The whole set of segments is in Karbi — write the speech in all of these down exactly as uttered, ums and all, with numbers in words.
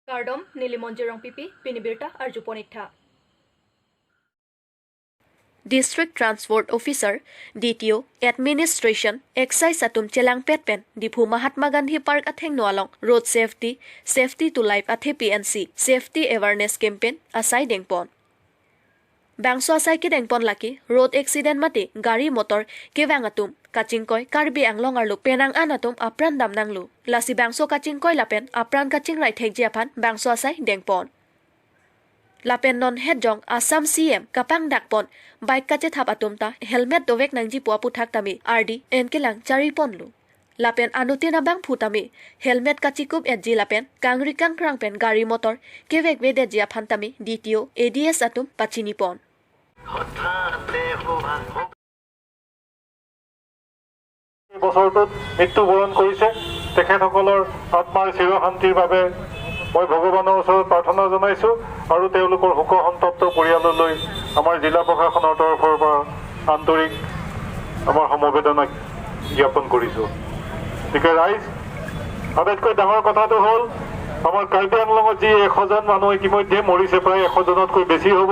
Kardom, neli Monjirong P P, pini birta arjupon ik tha. District Transport Officer, D T O, Administration, Excise atum chelangpet pen Diphu Mahatma Gandhi Park athengno along Road Safety, Safety to Life athe P N C, Safety Awareness Campaign asai dengpon. Bangso asai kedengpon lake road accident mate gari motor kevang atum kachingkoi Karbi Anglong arlo penang an atum apran damnanglo. Lasi bangso kachingkoi lapen apran kachingrai thekji aphan bangso asai dengpon. Lapen non hetjong Assam C M kapangdakpon bike kachethap atum ta helmet dovek nangji pu aputhak tame ardi en kelang chariponlo. Lapen anuttin abangphu tame helmet kachikup etji lapen kangri kangkrang pen gari motor kevekvedetji aphan tame D T O, A D S atum pachinipon. এই বছৰটোত মৃত্যুবৰণ কৰিছে, তেখেতসকলৰ আত্মাৰ চিৰশান্তিৰ বাবে মই ভগৱানৰ ওচৰত প্ৰাৰ্থনা জনাইছোঁ আৰু তেওঁলোকৰ শোক সন্তপ্ত পৰিয়াললৈ আমাৰ জিলা প্ৰশাসনৰ তৰফৰ পৰা আন্তৰিক আমাৰ সমবেদনা জ্ঞাপন কৰিছোঁ। গতিকে ৰাইজ, আটাইতকৈ ডাঙৰ কথাটো হ'ল, আমাৰ কাৰ্বি আংলঙত যি এশজন মানুহ ইতিমধ্যে মৰিছে, প্ৰায় এশজনতকৈ বেছি হ'ব,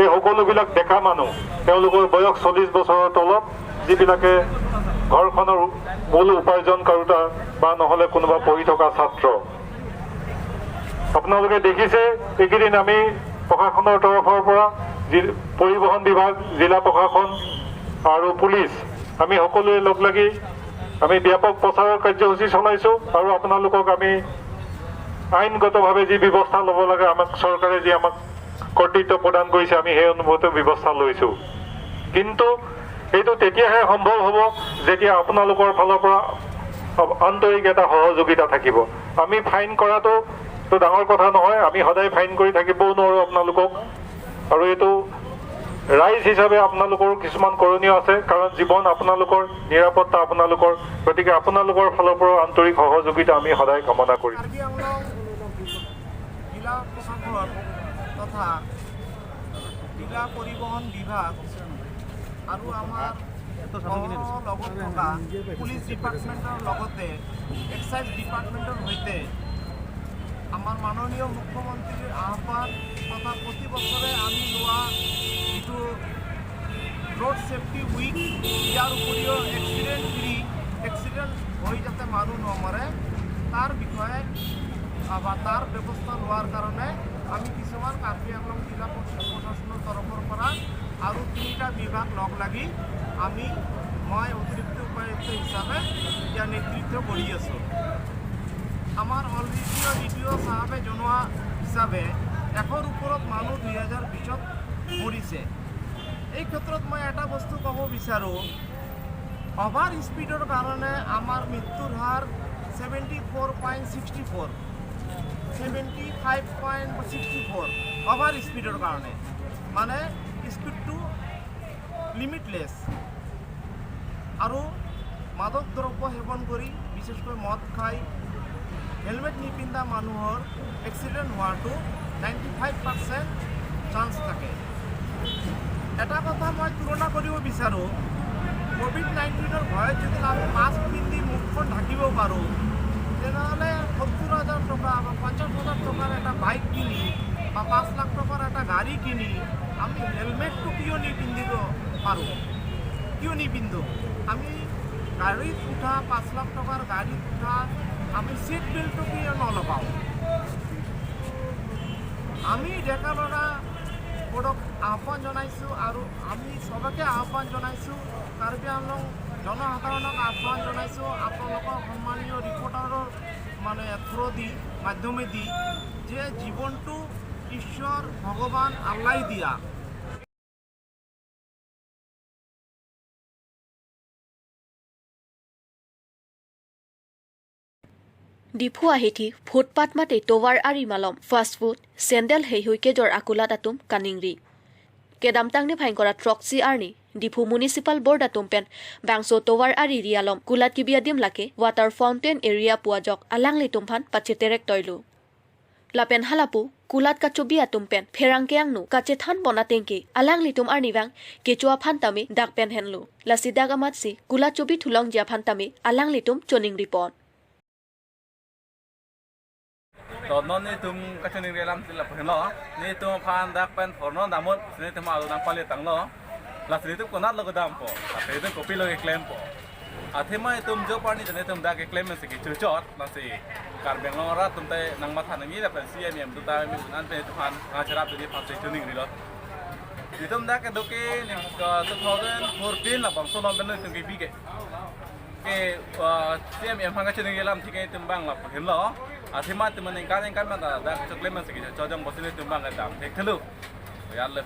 এই সকলোবিলাক ডেকা মানুহ, তেওঁলোকৰ বয়স চল্লিছ বছৰৰ তলত, যিবিলাকে ঘৰখনৰ মূল উপাৰ্জনকাৰোতা বা নহ'লে কোনোবা পঢ়ি থকা ছাত্ৰ। আপোনালোকে দেখিছে, এইকেইদিন আমি প্ৰশাসনৰ তৰফৰ পৰা জি-, পৰিবহণ বিভাগ, জিলা প্ৰশাসন আৰু পুলিচ, আমি সকলোৱে লগ লাগি আমি ব্যাপক প্ৰচাৰৰ কাৰ্যসূচী চলাইছোঁ আৰু আপোনালোকক আমি আইনগতভাৱে যি ব্যৱস্থা ল'ব লাগে, আমাক চৰকাৰে যি আমাক কৰ্তৃত্ব প্ৰদান কৰিছে, আমি সেই অনুমতে ব্যৱস্থা লৈছোঁ। কিন্তু এইটো তেতিয়াহে সম্ভৱ হ'ব, যেতিয়া আপোনালোকৰ ফালৰ পৰা আন্তৰিক এটা সহযোগিতা থাকিব। আমি ফাইন কৰাটো তো ডাঙৰ কথা নহয়, আমি সদায় ফাইন কৰি থাকিবও নোৱাৰোঁ আপোনালোকক। আৰু এইটো ৰাইজ হিচাপে আপোনালোকৰো কিছুমান কৰণীয় আছে, কাৰণ জীৱন আপোনালোকৰ, নিৰাপত্তা আপোনালোকৰ। গতিকে আপোনালোকৰ ফালৰ পৰা আন্তৰিক সহযোগিতা আমি সদায় কামনা কৰিম। কাৰ্বি আংলং জিলা প্ৰশাসন তথা জিলা পৰিবহণ বিভাগ আৰু আমাৰ সহ লগত থকা পুলিচ ডিপাৰ্টমেণ্টৰ লগতে এক্সাইজ ডিপাৰ্টমেণ্টৰ সৈতে আমাৰ মাননীয় মুখ্যমন্ত্ৰীৰ আহ্বান তথা প্ৰতি বছৰে আমি লোৱা যিটো ৰোড ছেফটি উইক, ইয়াৰ উপৰিও এক্সিডেণ্ট ফ্ৰী, এক্সিডেণ্ট হৈ যাতে মানুহ নমৰে, তাৰ বিষয়ে, আ, বা তাৰ ব্যৱস্থা লোৱাৰ কাৰণে আমি কিছুমান কাৰ্বি আংলং জিলা প্ৰশাসনৰ তৰফৰ পৰা আৰু তিনিটা বিভাগ লগ লাগি আমি, মই অতিৰিক্ত উপায়ুক্ত হিচাপে ইয়াৰ নেতৃত্ব কৰি আছোঁ। আমাৰ অল ৰেডিঅ' ডি টি অ' চাহাবে জনোৱা হিচাপে এশৰ ওপৰত মানুহ দুই হাজাৰ বিছত মৰিছে। এই ক্ষেত্ৰত মই এটা বস্তু ক'ব বিচাৰোঁ, অভাৰ স্পীডৰ কাৰণে আমাৰ মৃত্যুৰ হাৰ seventy four point sixty four, seventy five point sixty four, over স্পীডৰ কাৰণে, মানে স্পীডটো লিমিটলেছ। আৰু মাদক দ্ৰব্য সেৱন কৰি, বিশেষকৈ মদ খাই, হেলমেট নিপিন্ধা মানুহৰ এক্সিডেণ্ট হোৱাটো নাইণ্টি ফাইভ পাৰ্চেণ্ট চান্স থাকে। এটা কথা মই তুলনা কৰিব বিচাৰোঁ, ক'ভিড নাইণ্টিনৰ ভয়ত যদি আমি মাস্ক পিন্ধি মুখখন ঢাকিব পাৰোঁ, তেনেহ'লে সত্তৰ হাজাৰ টকা বা পঞ্চাছ হাজাৰ টকাৰ এটা বাইক কিনি বা পাঁচ লাখ টকাৰ এটা গাড়ী কিনি আমি হেলমেটটো কিয় নিপিন্ধিব পাৰোঁ? কিয় নিপিন্ধো? আমি গাড়ীত উঠা, পাঁচ লাখ টকাৰ গাড়ীত উঠা, আমি ছিট বেল্টটো কিয় নলগাওঁ? আমি ডেকা ল'ৰা বোৰক আহ্বান জনাইছোঁ আৰু আমি সবকে আহ্বান জনাইছোঁ, কাৰ্বি আংলং জনসাধাৰণক আহ্বান জনাইছোঁ, আপোনালোকৰ সন্মানীয় ৰিপৰ্টাৰৰ মানে থ্ৰুদি, মাধ্যমেদি, যে জীৱনটো ঈশ্বৰ, ভগৱান, আল্লাই দিয়া। Diphu ahithi footpath mate tovar ari malom fast food, sandal heihui kejor akulat atum kaningri. Kedamtang niphai ingkoi ra throksi arni Diphu Municipal Board atum pen bangso tovar ari ri alom kulat kebi adim lake water fountain area pu ajok alanglitum aphan pacheterek toilo. Lapen halapu kulat kachobi atum pen pherangke angno kachethan pon atengke alanglitum arnivang kecho aphan tame dak pen henlo. Lasi dak amatsi kulat chobi thulongji aphan tame alanglitum choningri pon. To non netum kachiningri alam si lapu henlo. Netum aphan dak pen phornon damut, si netum alo nangpale tanglo. Lasi netum konatlo kedampo, lasi netum kopilo keklempo. Athema itum jo parni netum dak keklem si kechochot, lasi Karbi Anglong arat atum te nangmatha nangji lapen C M M tu ta mi an pen itum aphan nangcherap duni aphan si choningrilo. Itum dak kedo ke ning ke two thousand fourteen labangso along pen itum kebi ke. Ke, uh, C M M aphan kachiningri alam thik ke itum abang lapu henlo. Athema itum ningkan ningkan mata dak choklem si kechochot jong bosin itum abang kedam thekthelo. Ya le.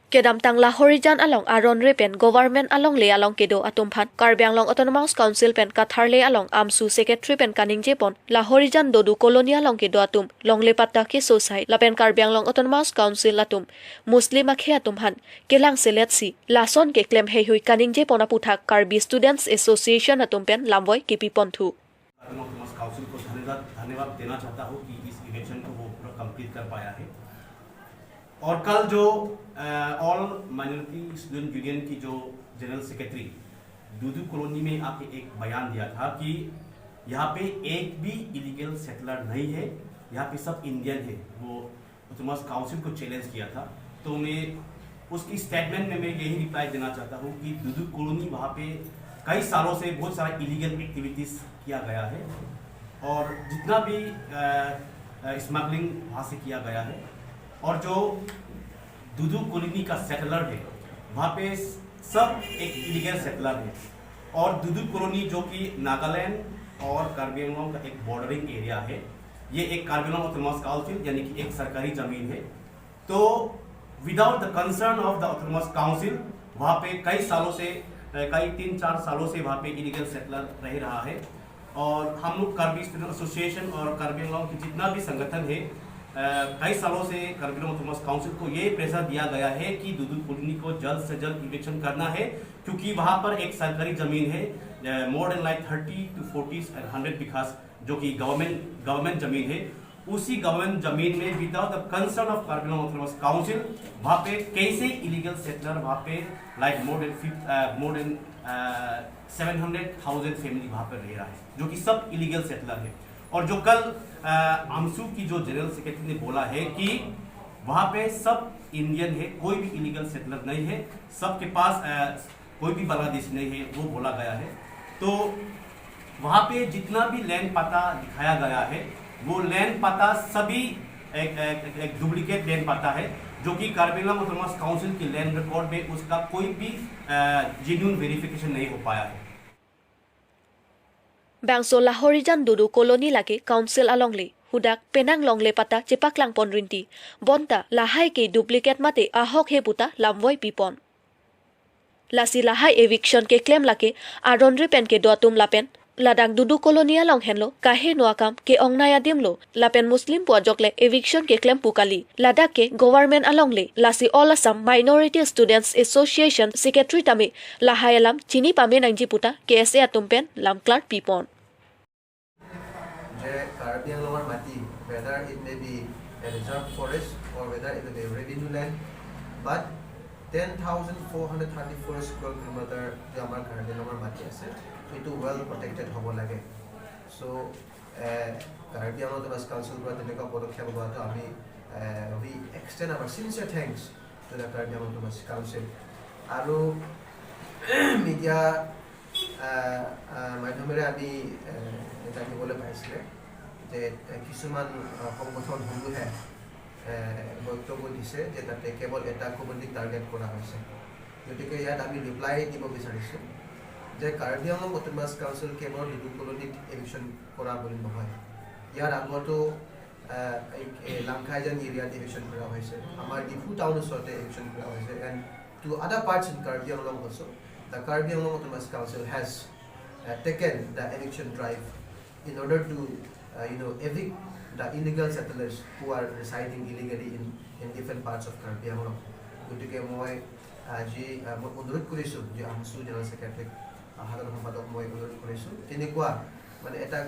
Kedamtang Lahorijan along aron re pen government alongle along kedo atum aphan Karbi Anglong Autonomous Council pen Katharle along AMSU secretary pen kaningjepon Lahorijan Dodu Colony along kedo atum longle patta keso sai lapen Karbi Anglong Autonomous Council atum Muslim akhei atum aphan kelang selet si lason keklem heihui kaningjepon aputhak Karbi Students Association atum pen lamvoi kepipon thu. मैं autonomous council को धन्यवाद धन्यवाद देना चाहता हूँ कि इस इवेक्शन को वो पूरा कंप्लीट कर पाया है। और कल जो ऑल माइनॉरिटी स्टूडेंट यूनियन की जो जनरल सेक्रेटरी दूदू कॉलोनी में आके एक बयान दिया था कि यहाँ पे एक भी इलीगल सेटलर नहीं है, यहाँ पे सब इंडियन है। वो ऑटोनॉमस काउंसिल को चैलेंज किया था। तो मैं उसकी स्टेटमेंट में मैं यही रिप्लाई देना चाहता हूँ कि दुदू कॉलोनी वहाँ पे कई सालों से बहुत सारा इलीगल एक्टिविटीज किया गया है और जितना भी स्मगलिंग वहाँ से किया गया है। और जो दुदू कॉलोनी का सेटलर है वहाँ पे सब एक इलीगल सेटलर है। और दुदू कॉलोनी जो कि नागालैंड और कार्बी आंगलोंग का एक बॉर्डरिंग एरिया है, ये एक कार्बी आंगलोंग ऑटोनॉमस काउंसिल यानी कि एक सरकारी जमीन है। तो without the consent of the autonomous council वहाँ पे कई सालों से अ, कई तीन चार सालों से वहाँ पे इलीगल सेटलर रह रहा है। और हम लोग कार्बी स्टूडेंट एसोसिएशन और कार्बी आंगलोंग की जितना भी संगठन है अ, कई सालों से कार्बी आंगलोंग ऑटोनॉमस काउंसिल को ये प्रेशर दिया गया है कि दुदू कॉलोनी को जल्द से जल्द इविक्शन करना है, क्योंकि वहाँ पर एक सरकारी जमीन है, more than like thirty to forty and hundred बीघास, जो कि गवर्नमेंट गवर्नमेंट जमीन है। उसी गवर्नमेंट जमीन में without the consent of Karbi Anglong autonomous council वहाँ पे कैसे इलीगल सेटलर वहाँ पे like more than more than seven hundred thousand family वहाँ पर रह रहा है, जो कि सब इलीगल सेटलर है। और जो कल आमसू की जो जनरल सेक्रेटरी ने बोला है कि वहाँ पे सब इंडियन है, कोई भी इलीगल सेटलर नहीं है, सबके पास अ, कोई भी बांग्लादेशी नहीं है, वो बोला गया है। तो वहाँ पे जितना भी लैंड पता दिखाया गया है, वो लैंड पता सभी एक, एक, एक डुप्लीकेट लैंड पता है, जो कि कार्बी आंगलोंग ऑटोनॉमस काउंसिल की लैंड रिकॉर्ड में उसका कोई भी जेन्युइन वेरिफिकेशन नहीं हो पाया है। Bangso Lahorijan Dudu Colony lake Council alongle, hudak penang longle patta chepaklangpon rinti, bonta lahai ke duplicate mate ahok he puta lamvoi pipon. Lasi lahai eviction keklem lake aron re pen kedo atum lapen ladak Dudu Colony along henlo kaheno akam ke-ongnei adim lo, lapen Muslim pu ajok le eviction keklem pu kali. Ladak ke government alongle, lasi All Assam Minority Students Association secretary tame lahai alam chini pame nangji puta K S A atum pen lamklar pipon. যে কাৰ্বি আংলঙৰ মাটি, whether it may be a reserve forest or whether it may be revenue land, but ten thousand four hundred thirty four square kilometer যে আমাৰ কাৰ্বি আংলঙৰ মাটি আছে, সেইটো well protected হ'ব লাগে। চ' কাৰ্বি আংলং অট'নমাছ কাউন্সিলৰ পৰা তেনেকুৱা পদক্ষেপ লোৱাটো আমি, we extend our sincere thanks to the Karbi Anglong Autonomous Council। আৰু মিডিয়া মাধ্যমেৰে আমি জানিবলৈ পাইছিলে যে কিছুমান সংগঠনসমূহে বক্তব্য দিছে যে তাতে কেৱল এটা কমিউনিটিক টাৰ্গেট কৰা হৈছে। গতিকে ইয়াত আমি ৰিপ্লাই দিব বিচাৰিছোঁ যে কাৰ্বি আংলং অট'নমাছ কাউন্সিল কেৱল দুদু কলনীত এভিকশ্যন কৰা বুলি নহয়, ইয়াৰ আগতো লাংখাইজান এৰিয়াত এভিকশ্যন কৰা হৈছে, আমাৰ ডিফু টাউন ওচৰতে এভিকশ্যন কৰা হৈছে, and to other parts in Karbi Anglong also, the Karbi Anglong Autonomous Council has uh, taken the eviction drive in order to, uh, you know, evict the illegal settlers who are residing illegally in, in different parts of Karbi Anglong. গতিকে মই আজি মই অনুৰোধ কৰিছোঁ যে আমচু জেনেৰেল ছেক্ৰেটাৰীক, সাধাৰণ সম্পাদক মই অনুৰোধ কৰিছোঁ, তেনেকুৱা মানে এটা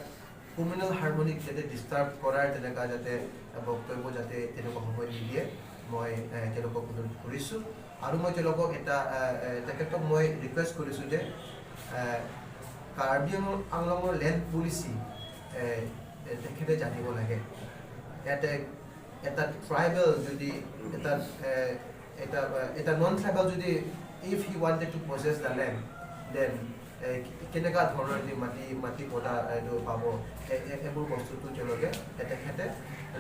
কমিউনেল হাৰমনিক যাতে ডিষ্টাৰ্ব কৰাৰ তেনেকুৱা যাতে বক্তব্য যাতে তেনেকুৱা সময় নিদিয়ে। মই এ, তেওঁলোকক অনুৰোধ কৰিছোঁ আৰু মই তেওঁলোকক এটা এ, এ, তেখেতক মই ৰিকুৱেষ্ট কৰিছোঁ যে এ, কাৰ্বি আংলঙৰ লেণ্ড পলিচি এ, এ, তেখেতে জানিব লাগে। ইয়াতে এটা ট্ৰাইবেল যদি এটা এ, এটা এ, এটা নন ট্ৰাইবেল যদি, if he wanted to possess the land, then এ, কেনেকুৱা ধৰণৰ যে মাটি মাটি পট্টা এইটো পাব, এ- এ- এইবোৰ বস্তুটো তেওঁলোকে এ, তেখেতে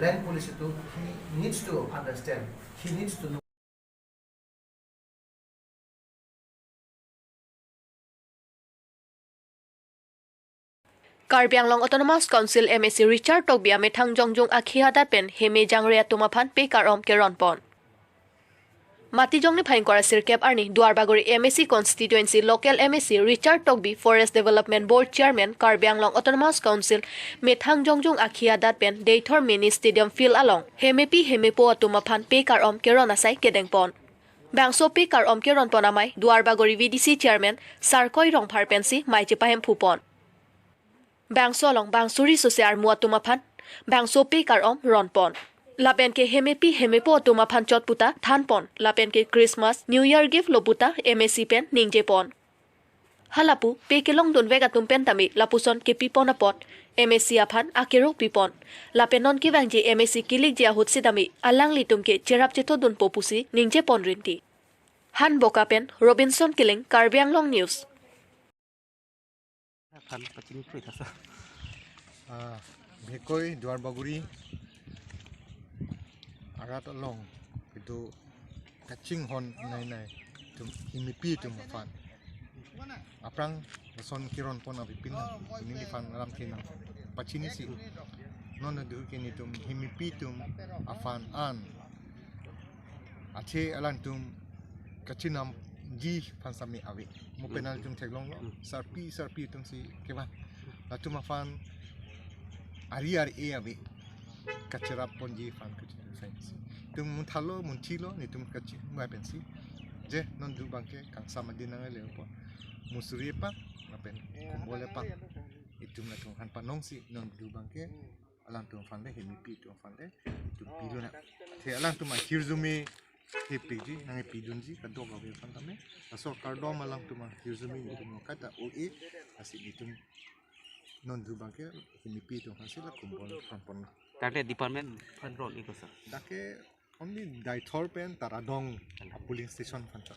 লেণ্ড পলিচিটো he needs to understand, he needs to know. Karbi Anglong Autonomous Council M A C Richard Tokbi amethang jongjung akhi adat pen heme jangre atum aphan pekar-om keron pon. Matijong niphai ingkoi ra sirkep arni Duarbagori M A C constituency local M A C Richard Tokbi, Forest Development Board Chairman, Karbi Anglong Autonomous Council methang jongjung akhi adat pen Deithor Mini Stadium Field along hemepi hemepo atum aphan pekar-om keron asai kedeng pon. Bangso pekar-om keron pon amei Duarbagori V D C Chairman Sarkoi Rongphar pensi mei chepahem phu pon. Bangso along bang suri sose armu atum aphan bangso pekar-om ron pon. Lapen ke hemepi hemepo atum aphan chot puta than pon. Lapen ke Christmas, New Year gift lo puta M A C pen ningje pon. Halapu pe kelongdun vek atum pen tame lapuson kepi pon apot M A C aphan akero pi pon. Lapen non kevangji M A C kilikji ahut sitame alanglitum ke cherap chetodun po pusi ningje pon rinti. Hanboka pen Robinson Killing, Karbi Anglong News. Phan pachini pui kasa. Ah, Bhekoi Duarbagori arat along kedo kachinghon nei nei atum hemepi atum aphan aphrang lason keron pon avepin nang, neliphan alam thenang pachinisi. Non adu ke netum hemepi atum aphan an athe alangtum kachinamji aphan sami ave. Mo penal atum theklonglo, sarpi sarpi atum si kevang. Latum aphan ari ari e ave. Kacherap ponji aphan kachinam sainsi. Tum munthalo, munthilo, netum kachinam pensi. Je non adu abangke kangsam adin nangle po. Musuri pa, lapen kumbole pa. Itum latum aphan panongsi non adu abangke alangtum aphan le, hemepi atum aphan le itum pilonang. Athe alangtum ahirjume hepikji, nangpidunji kadokave aphan tame. Laso kardom alangtum ahirjume netum kata o e, lasi netum non adu abangke hemepi atum aphansi la kumbol pon pon. Dak ke department aphan ron iko sir? Dak ke only Deithor pen Taradong polling station aphan ta.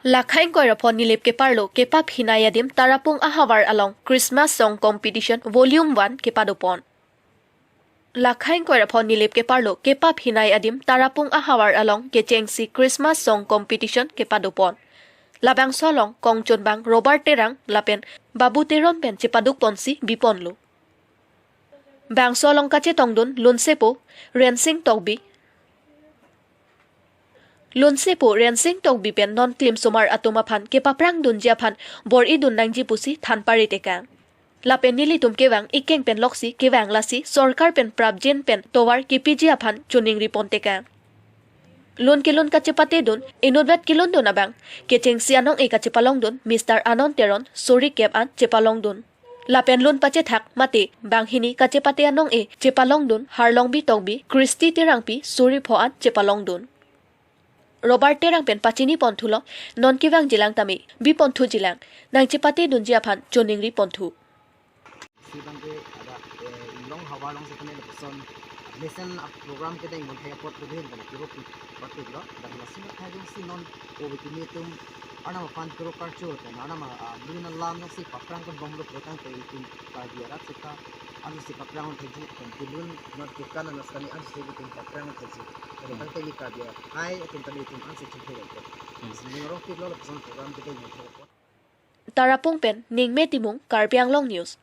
Lakha ingkoi ra pho Nilip keparlo kepap hinai adim Tarapung ahavar along Christmas Song Competition Volume one kepado pon. Lakha ingkoi ra pho Nilip keparlo kepap hinai adim Tarapung ahavar along kechengsi Christmas Song Competition kepado pon. Labangso along kongchunbang Robert Terang lapen Babu Teron pen chepaduk ponsi bi ponlo. Bangso along kachetongdun lunsepo Rensing Tokbi. Lunsepo Rensing Tokbi pen non klimsomar atum aphan kepaprang dunji aphan bor-i dun nangji pusi than paritekang. Lapen nelitum kevang ikeng pen loksi kevang lasi sorkar pen prapjin pen tovar kepiji aphan choningri pontekang. Lun kelun kachepate dun, inutvet kelun dun abang kechengsi anong-e kachepalong dun Mister Anand Teron suri kep an chepalong dun. Lapen lun pachethak mate banghini kachepate anong-e chepalong dun Harlongbi Tokbi, Christy Terangpi suri pho an chepalong dun. Robert Terang pen pachini pon thulo, non kevangjilang tame bi pon thujilang, nangchepate dunji aphan choningri pon thu. Si abangke ada, eh, inglong havar along setame lapuson mesen ap program kedeng monthai apot kedo hin kana kiro pi patik lo, dan laso athai jongsi non o bekimi atum Arnam aphan kiro karcho lapen Arnam a, a, bluna lam jongsi paprang kon bomlo putangte itum Karbi arat seta ansi paprang theji pen kelun non kekan anas kani ansi itum paprang theji. Jadi tangte i Karbi arat hai atum tame itum ansi chingthei lo. Hmm. Sini rong kit lo lapuson program kedeng monthai apot. Tarapung pen Ningme Timung, Karbi Anglong News.